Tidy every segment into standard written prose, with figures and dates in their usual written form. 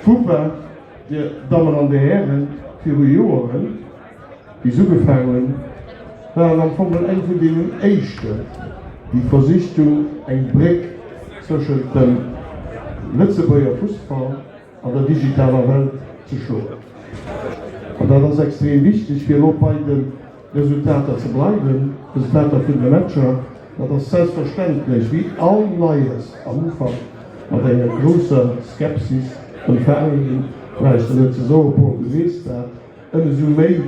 D'FUPA, Dir Dammen an Dir Hären, viru Joeren, wéi se ugefaangen hunn, waren am Fong eng vun deenen éischten, déi versicht hunn, eng Bréck zwëschent dem Lëtzebuerger Fussball an der digitaler Welt ze schloen. An dat ass extrem wichteg, fir elo bei de Resultater ze bleiwen, d'Resultater vun de Matcher. Dat ass selbstverständlech, wéi all Neies am Ufank, mat enger grousser Skepsis empfaange ginn. Brauch ech der net ze soen, Paul, du weess dat ëmsou méi,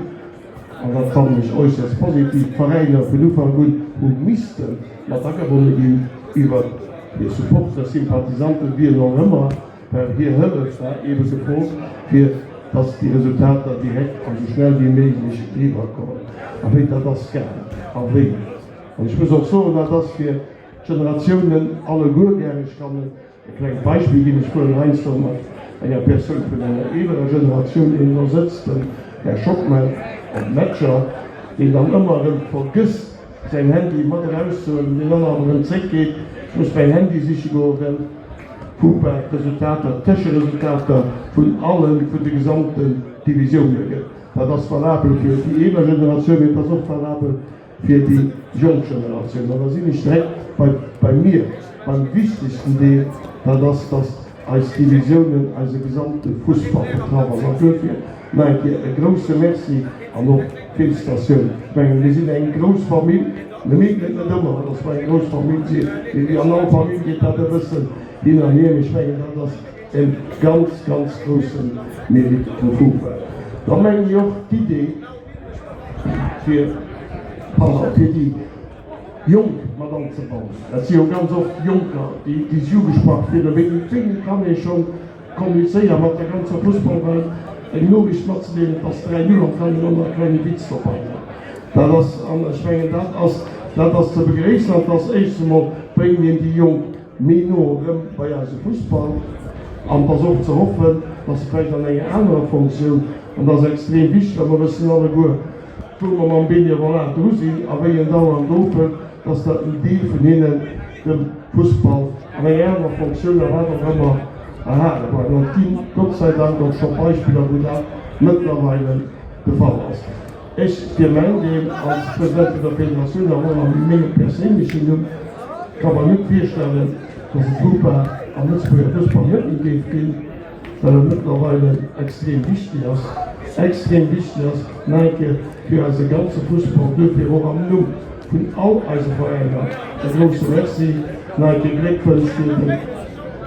an dat fannen ech äusserst positiv, d'Veräiner vun Ufank un hu misste mat agebonne ginn iwwer hir Supporter, Sympathisanten, wien och ëmmer, well hir Hëllef war eebe gefrot, fir dass déi Resultater direkt an esou schnell wéi méiglech eriwwerkommen. A wéi dat ass gaangen a wéi. An ech muss och soen, dat ass fir d'Generatiounen alleguer gär. Ech kann e klengt Beispill ginn, Ech fueren heiansdo mat enger Persoun vun enger eelerer Generatioun, deen do sëtzt, den Här Schockmel, op Matcher, deen dann ëmmer erëm vergësst, säin Handy mat erauszehuelen, deen dann awer erëm zréckgeet, Ech muss mäin Handy siche goen, well d'FUPA d'Resultater, d'Tëscheresultater vun allen, vun de gesamten Divisioune gëtt. Dat ass valabel fir déi eeler Generatioun, mee et ass och valabel fir déi jonk Generatioun. An da sinn ech direkt bei, bei mir beim wichtegsten Deel, dat ass, dass eis Divisiounen, eise gesamte Fussball betraff ass. An duerfir nach eng Kéier e grouse Merci an och Félicitatioun. Ech mengen, mir sinn eng grouss Famill. Mir mierken et net ëmmer, dass mer eng grouss Famill sinn, mee wéi an all Famill geet dat e bëssen hin an hier. Mee ech mengen, dat ass e ganz, ganz grouse Mérite vum Fussball. Da mengen ech och d'Idee, fir, pardon, fir déi Jonk mat anzebannen. Dat si jo ganz oft Jonker, déi, déi si ugesprach fillen. Wéini, wéini kann ee schonn kommunizéieren mat der ganzer Fussballwelt, eng Noriicht matzedeelen, et ass 3, 0 an kann een och nach e klenge Witz dobei maachen. Dat ass, an ech mengen, dat ass, dat ass ze begréissen an et ass éischts emol bréngt een déi Jonk méi no erëm bei eise Fussball an et ass och ze hoffen, dass se vläicht an enger anerer Fonctioun, an dat ass extrem wichteg, well mer wëssen alleguer, wou mer mam Benevolat dru sinn a wéi en dauernd ofhëlt, dass dat en Deel vun hinnen dem Fussball an enger anerer Fonctioun a wat och ëmmer erhale bleiwen. An et ginn Gott sei Dank och scho Beispiller, wou dat mëttlerweile de Fall ass. Ech fir mäin Deel als President vun der Federatioun an och a mengem perséinlechen Numm ka mer net virstellen, dass et d'FUPA am Lëtzebuerger Fussball net méi géif ginn, well e mëttlerweile extrem wichteg ass, extrem wichteg ass, nach eng Kéier, fir eise ganze Fussball. Duerfir och am Numm vun all eise Veräiner e grouse Merci, nach eng Kéier Gléckwënsch fir den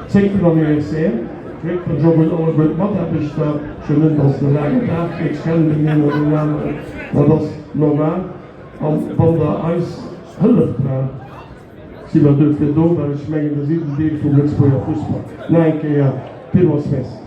zéngten Anniversaire. Gléckwënsch och un alleguer d'Mataarbechter. Ech huelen un, dass et e laangen Dag gëtt. Ech kennen deen een oder deen aneren, dat ass normal. An wann Der eis Hëllef braucht, si mer duerfir do, well ech mengen, Der sidd en Deel vum Lëtzebuerger Fussball. Nach eng Kéier villmools Merci.